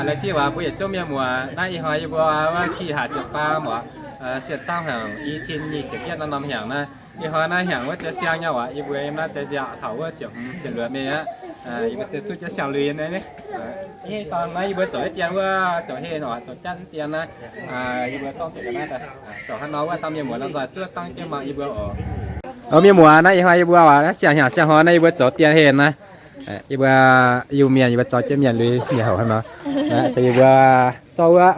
Laengz zingh waac mbuo yietc zungv mienh muoz. Naaiv ih hnoi yie mbuo wuov kih haic ziepc faam oc, sienx zaangv hnyangx i cin nyic ziepc yietv norm norm hnyangx naaiv. Ih hnoi naaiv hnyangx wuov jiex siang nyei waac, yie mbuo yiem naaiv jiex nziaauc taux wuov ziepc hmz ziepc luoqc mingh aqv. Yie mbuo zuqv jiex siang-lui naaiv. Ih hnoi naaiv yie mbuo zoux deix dien wuov zoux heh oc, zoux janv deix dien naaiv. Yie mbuo zorqv deix naaiv, zoux haaix nor wuov dangh mienh muoz nor nzoih zuov dangv jienv mangc yie mbuo oc. Mienh muoz, naaiv ih hnoi yie mbuo waac naaiv siang-hnyangx siang-hnoi naaiv yie mbuo zoux dien heh naaiv. Yie mbuo Iu-Mienh yie mbuo zoux jienv mienh lui nyei houc hnangv nor. Yie mbuo zorqv wuov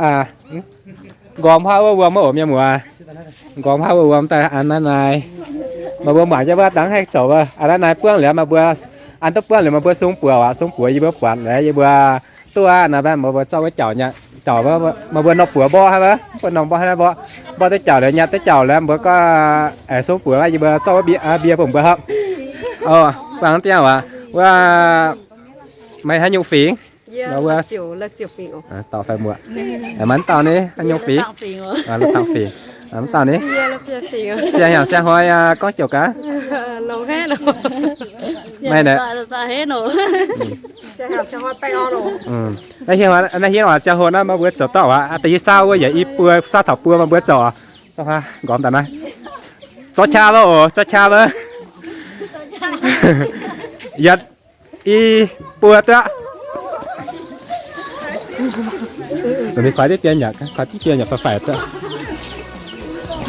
nqorngv haav wuov wuom oc mienh muoz. Nqorngv haav wuov wuom daaih an naaiv naaiv. Meih mbuo muangx jienv wuov dangh haih zoux wuov an naaiv naaiv buangv liuz meih mbuo an duqv buangv liuz meih mbuo sung buoz waac, sung buoz yie mbuo buatc liuz yie mbuo duqv aqv nor, meih mbuo zorqv wuov jauc nyei, jauc meih mbuo nor buoz mborqv hnangv wuov, mbuo nor mborqv hnangv mborqv, mborqv duqv jauc liuz nyatv duqv jauc liuz mbuo gorngv sung buoz yie mbuo zorqv wuov mbie bun mbuo hopv. Buangh dien waac wuov, meih haaix nyungc fingx? Dauh fai muoc, maiv dauh ni haaix nyungc fingx? Mv dauh ni. Siang-hnyangx siang-hnoi gorngv jiex gaax. Meih naaiv, naaiv hienv waac ziangh hoc naaiv meih mbuo zoux dorngc waac, da'yietv saauv wuov yaac i buo saauv taux buo meih mbuo zoux. Nqormx daaih naaiv, zorqv qaqv wuov oc, zorqv qaqv wuov. Yietc, i, buo duqv. Ninh koi diqv dien yaac, koi diqv dien yaac faix-faix duqv.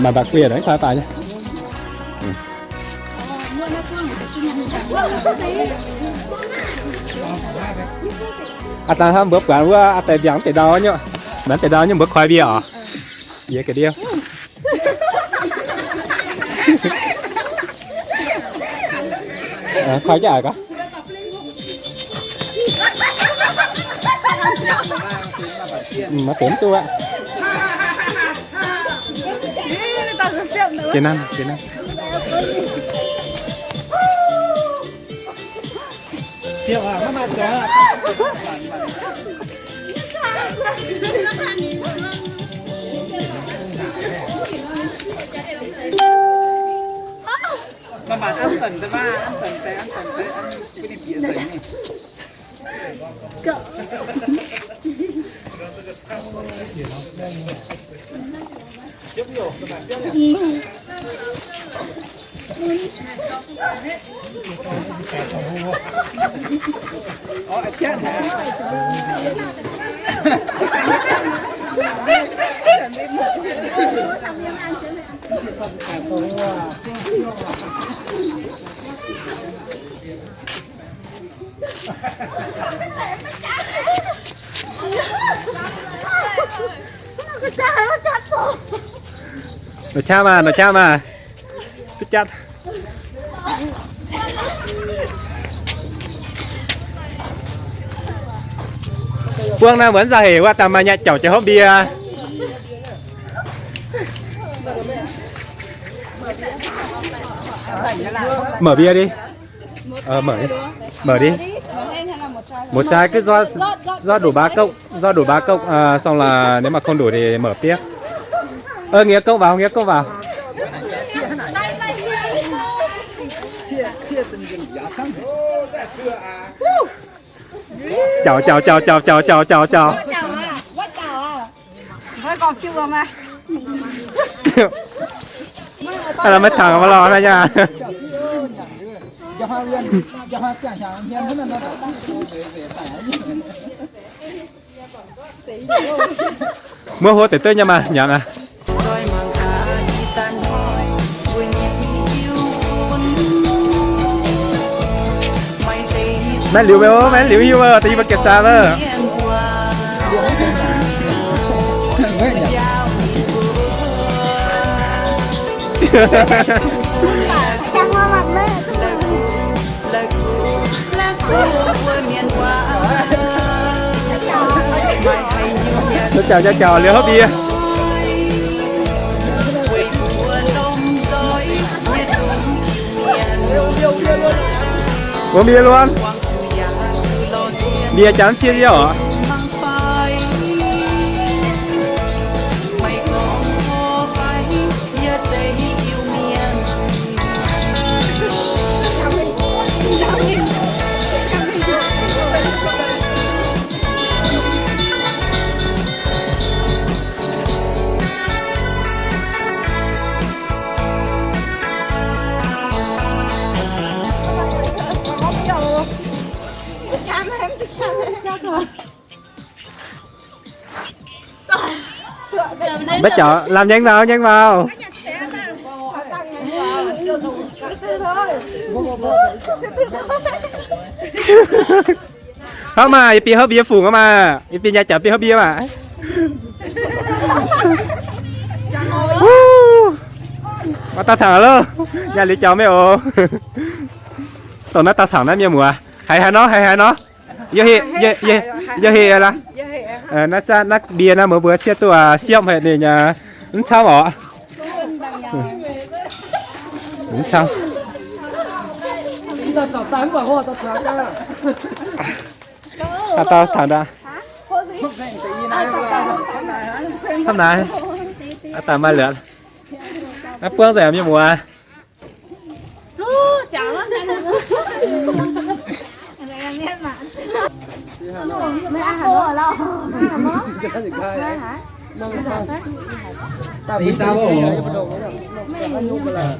Maaih mba'qiex naaiv koi faix nyei. Aa dangh hnamv mbuo buatc wuov aa deix mbiaangc deix ndau nyei, mbiaangc deix ndau nyei mbuo koi mbie oc. Yie ga'ndiev. Koi jaax gaax. Maiv benx duqv aqv. Geh nanv, geh nanv. Nor qaqv maah, nor qaqv maah. Duqv jatv. Buangv naaiv mbuo nzauh hec wuov dangh maaih nyei jauc jiex hopv mbie. Mouc mbie di. Mouc, mouc di. Muoz-zaaix gux zorqv nduqc mbaaux gouv, zorqv nduqc mbaaux gouv, song laaix ninh maaih kong nduqc ninh mouc biev. Ngiec gouv waac, ngiec gouv waac. Jauc, jauc, jauc, jauc, jauc, jauc, jauc, jauc. Maiv tangx maiv lorz naaiv nyei. Muov hov deix duqv nyei maah, nyanc aqv. Maiv liuz maiv, maiv liuz hiuv, da'nyeic mbuo giemh zaanx wuov. Jauv-jauv, jauv-jauv liuz hopv mbie. Mbuo mbie luonv. Mbie jangx ciev yie oc. Maiv jauv, lamh nyei mauh, nyei mauh. Hov maah, yie bieqc hov mbie fungc maah, yie bieqc nyei jauv bieqc hov mbie maah. Maiv daaih taux loh, nyaah liuz jauv maiv oc. Dongh naaiv daaih taux naaiv mienh muoz, haiz haaix nor, haiz haaix nor. Yie heh, yie, yie heh laac. Naaiv zanc naaiv mbie naaiv mbuo mbuo ciev duqv siepv haic ninh mv camv oc. Mv camv. Haaix dauh taux ndau? Camv naaiv. Aav daaih maaih lorqc. Naaiv buangv nzengc mienh muoz.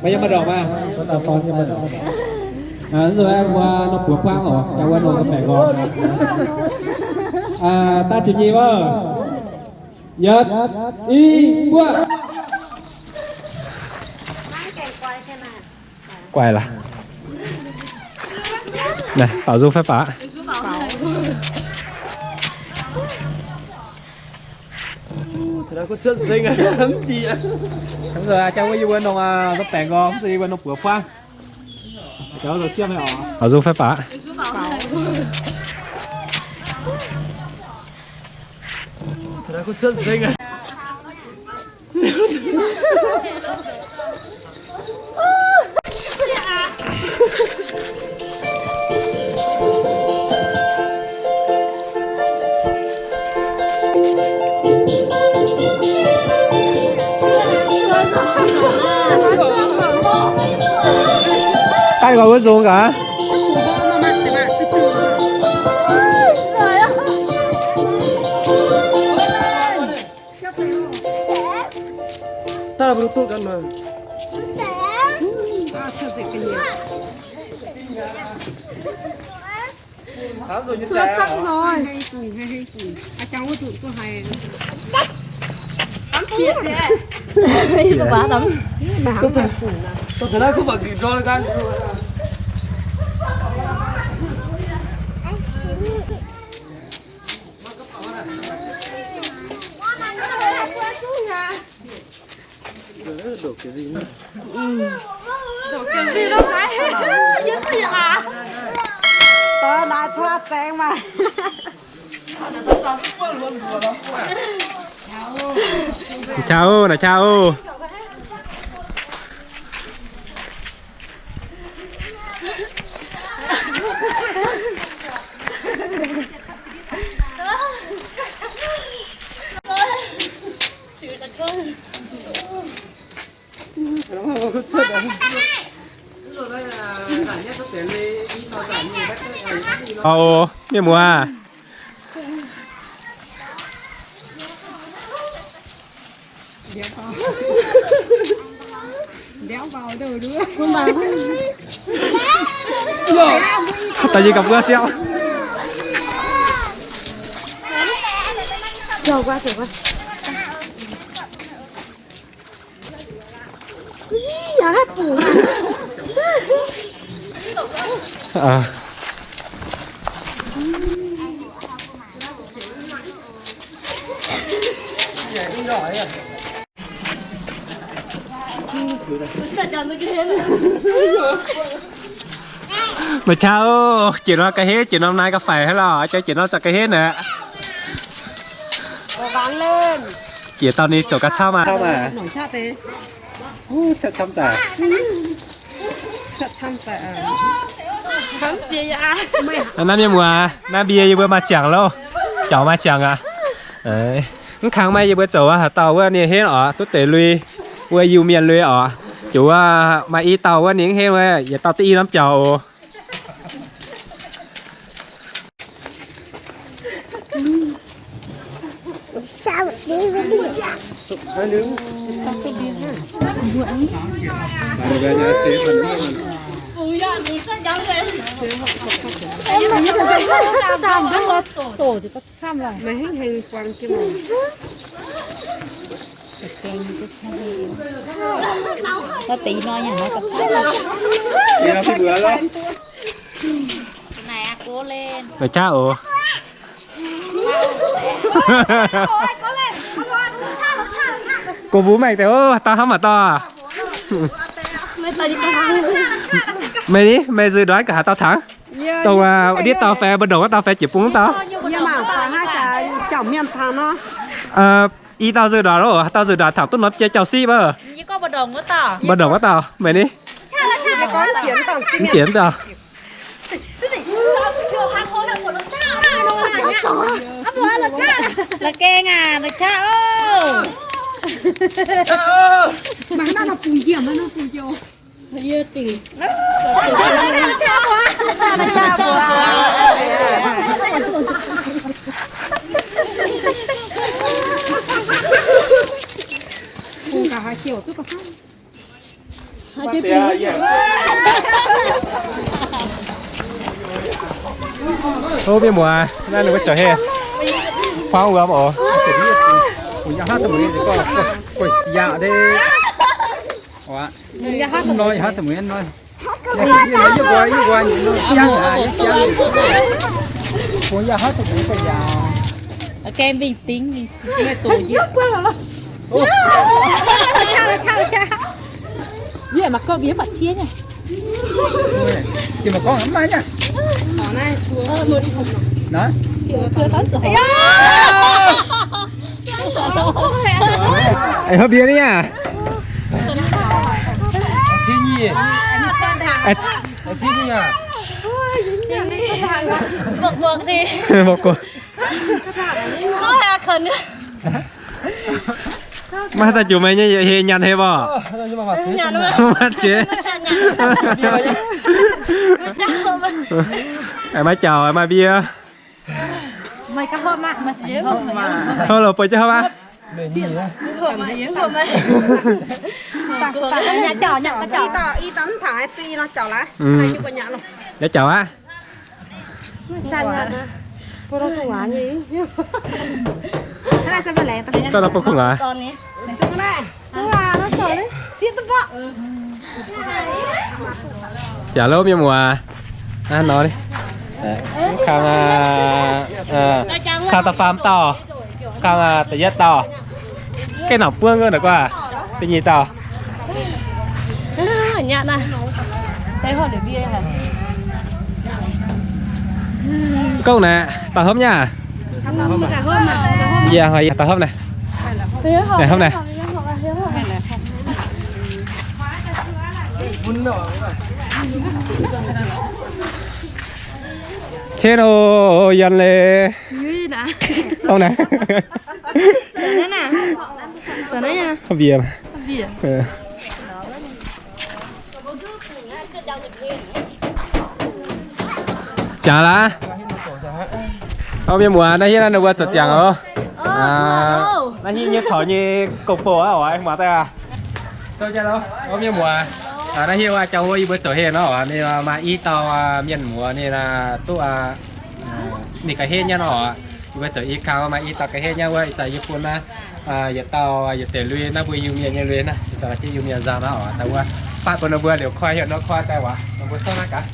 Maiv yiem maaih ndorqc maah. Nzunc mbuo nongh buoz buangv oc, jangx wuov nongh baengh nqorngv. Daaih ziepc nyeic wuov. Yietv, i, buov. Guai laac. Naaiv, baaux nzung fai baac. Hnangv nzunc jangx wuov yie mbuo nongh, nongh baengh nqorngv, mv zeiz yie mbuo nongh buoz buangv. Baaux nzung fai baac. Daaih nqoi wuov nzung gaax. Daaih mbuo duqv ganh maah. Naaic qaqv oc, naaic qaqv oc. Oc, mienh muoz. Daaih yie ganh mbuo siau. Maiv qaqv oc, jiex norm ga'heiv, jiex norm naaiv ga'faix hnangv lorqc, jiex norm zaqc ga'heiv naaic. Jiex dauh ninh zoux ga'camv maah. Naaiv mienh muoz, naaiv mbie yie mbuo maaih ziangx loh. Jauv maaih ziangx aqv. Mv kangx maaih yie mbuo zoux wuov haaix dauh wuov ninh henv oc, duqv deix lui, wuov Iu-Mienh lui oc. Ziouc wuov maaih i dauh wuov ninh mv henv wuov, yietc dauh duqv i norm jauv oc. Nor qaqv oc. Gorngv mbuox meih deix, taux hnangv mv taux. Meih ni, meih zuqc nduov ga'haaix dauh tangx? Dongh ndiev dauh fai mbu'ndongx wuov dauh fai jiex bung wuov dauh? I dauh zuqc nduov loh, dauh zuqc nduov tangx duqv norm jiex jauv-siqv wuov. Mbu'ndongx wuov dauh, meih ni? Mv jiex wuov dauh. La'gengh aac, la'gengh aac. Hov, mienh muoz, naaiv ninh mbuo zoux heh, huaang wuom oc. Hov, mbiex ni aac. Mbuoqc gu'nyuoz. Maiv daaih jux meih nyei heh nyanc heh mborqc. Maiv jiex. Maiv jauc, maaih mbie. Hov, lorz bueix jienv hov aqv. Yaac jauc aqv. Zorqv daaih bun kuv ngaac. Jaax louv mienh muoz. Nor, kang, kang da'faam dauh, kang da'yietv dauh. Gaengh nangc buonv wuov naaic guaav, da'nyeic dauh. Gouv naaic, da'hopv nyei aac? Yie da'hopv naaic. Da'hopv naaic. Cen o, Yuan Leiz. Gouv naaic. Mbiec. Ziangx laaix. Ov, mienh muoz, naaiv hiuv naaiv ninh mbuo zoux ziangx oc. Naaiv hiuv nyei taux nyei gong-bou aqv oc, muoz daaih aqv. Ov, mienh muoz, naaiv hiuv jangx wuov yie mbuo zoux heh nor oc, ninh maaih i dauh mienh muoz ninh duqv ninh ga'heh nyei nor oc. Yie mbuo zoux i kang maaih i dauh ga'heh nyei wuov, ih zanc yie bun naaiv yietc dauh yietc deix lui naaiv mbuo Iu-Mienh nyei lui naaiv, ih zanc jienv Iu-Mienh nzangc nor oc, daaih wuov fatv bun ninh mbuo liuz koi hiuv nor koi daaih waac, ninh mbuo sortv naaiv gaax.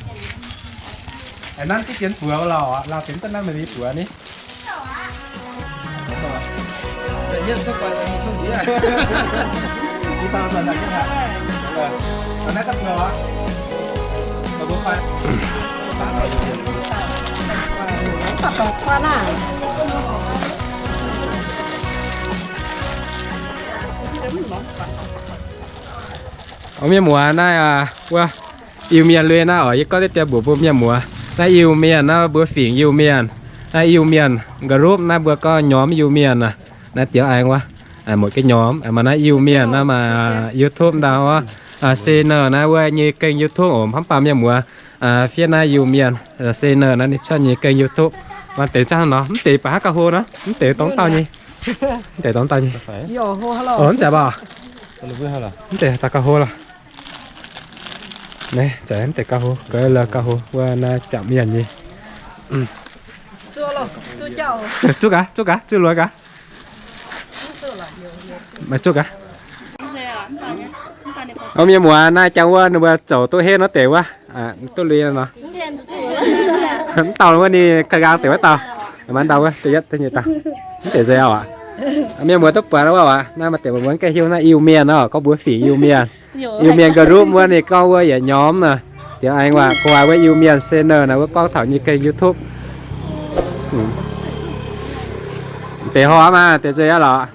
Nanv diqv jienv buoz lorqc, lauh deix duqv nanv meih mbuo buoz ni. Ov, mienh muoz, naaiv wuov Iu-Mienh lui naaiv oc, yie gorngv deix dien mbuox mbuo mienh muoz. Naaiv Iu-Mienh naaiv mbuo fingx Iu-Mienh. Naaiv Iu-Mienh group naaiv mbuo gorngv Nyomv Iu-Mienh aac. Naaiv diox aengx wuov, muotc ga'nyomv, maaih naaiv Iu-Mienh naaiv maaih YouTube ndau wuov. Channel naaiv wuov nyei kênh YouTube oc, mv baac mienh muoz fiev naaiv Iu-Mienh channel naaiv ninh cuotv nyei kênh YouTube. Maaih deix zangv nor, mv deix baac haaix ga'hlo nor, mv deix dongh dauh nyei. Mv deix dongh dauh nyei. Mv zeiz baac, mv deix daaih ga'hlo lorqc. Naaiv zanc mv deix gauh hlo, gauh lorh gauh hlo wuov naaiv jangc mienh nyei. Zuqv gaax, zuqv gaax, zuqv luoqc gaax. Maiv zuqv gaax. Mienh muoz, naaiv jangx wuov ninh mbuo zoux duqv henv nor deix wuov, duqv lui nor. Mv dauh wuov ninh ka'nqaang deix wuov dauh, maiv ndau wuov da'yietv da'nyeic dauh, mv deix nzeix aqv. Mienh muoz duqv buatc wuov aqv. Naaiv maaih deix mbuo mv gaengh hiuv naaiv Iu-Mienh nor, gorngv mbuo fingx Iu-Mienh. Iu-Mienh ga'ndiev wuov ninh gorngv wuov yietc norm naaic, diex aengx waac guai wuov Iu-Mienh channel naaic, wuov gorngv taux nyei kênh YouTube. Deix hnoi maah, deix nzeix aqv lorqc.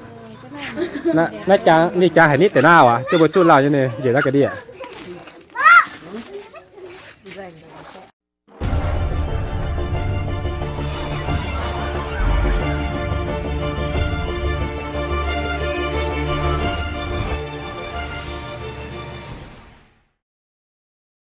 Naaiv jangx, ninh jangx haic nitv deix naaiv aqv, zuqv mbuo zuqv lauh nyei ninh njiec naaiv ga'ndiev.